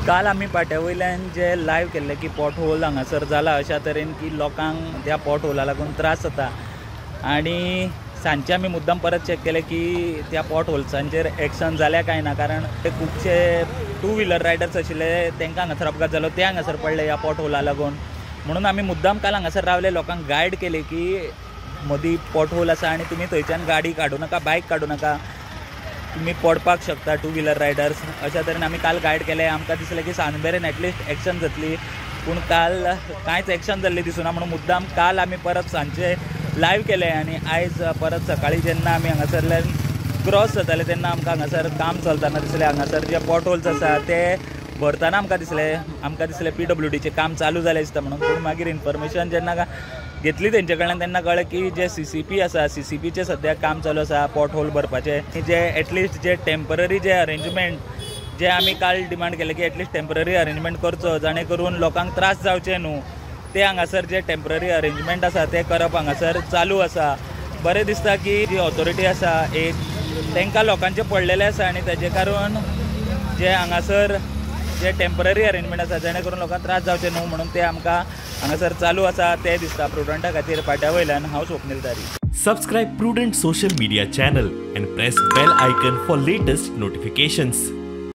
काल आमी पाट्या वयल्यान जे लायव केल्ले की पॉट होल हांगासर जाला अशा तरेन की लोकांक त्या पॉट होला लागून त्रास जाता आनी सांजचे आमी मुद्दम परत चॅक केले की त्या पॉट होल्सांचेर एक्शन जाल्या काय ना, कारण ते खुबशे टू व्हिलर रायडर्स आशिल्ले तांकां हांगासर अपघात जालो, ते हांगासर पडले ह्या पॉट होला लागून. म्हणून आमी मुद्दम काल हांगासर रावले, लोकांक गायड केले की मदीं पॉट होल आसा आनी तुमी थंयच्यान गाडी काडूं नाका, बायक काडूं नाका, तुमी पडपाक शकता टू व्हिलर रायडर्स. अशा तरेन आमी काल गायड केले. आमकां दिसलें की सांज मेरेन एटलिस्ट एक्शन जातली, पूण काल कांयच एक्शन जाल्लें दिसुना. म्हणून मुद्दाम काल आमी परत सांजचे लायव केलें आनी आयज परत सकाळीं जेन्ना आमी हांगासरल्यान क्रॉस जाताले तेन्ना आमकां हांगासर काम चलतना दिसलें. हांगासर जे पॉट होल्स आसा ते भरतना आमकां दिसलें, आमकां दिसलें PWDचें काम चालू जालें दिसता म्हणून. पूण मागीर इन्फॉर्मेशन जेन्ना घेतली तेंचे कडल्यान तेन्ना कळ्ळें की जे CCP आसा, CCPचें सद्याक काम चालू आसा पॉट होल भरपाचें. जे एटलिस्ट जे टेम्पररी जे अरेंजमेंट जे आमी काल डिमांड केले की एटलिस्ट टेम्पररी अरेंजमेंट करचो जाणे करून लोकांक त्रास जावचे न्हू, ते हांगासर जे टेम्पररी अरेंजमेंट आसा ते करप हांगासर चालू आसा. बरें दिसता की जी ऑथॉरिटी आसा एक तांकां लोकांचें पडलेलें आसा आनी तेजे कारण जे हांगासर जे टेम्पररी अरेंजमेंट आसा जेणे करून लोकांक त्रास जावचे न्हू म्हणून ते आमकां हांगासर चालू आसा ते दिसता. प्रुडंटा खातीर पाट्या वयल्यान हांव Swapnil Tari. Subscribe Prudent social media channel and press bell icon for latest notifications.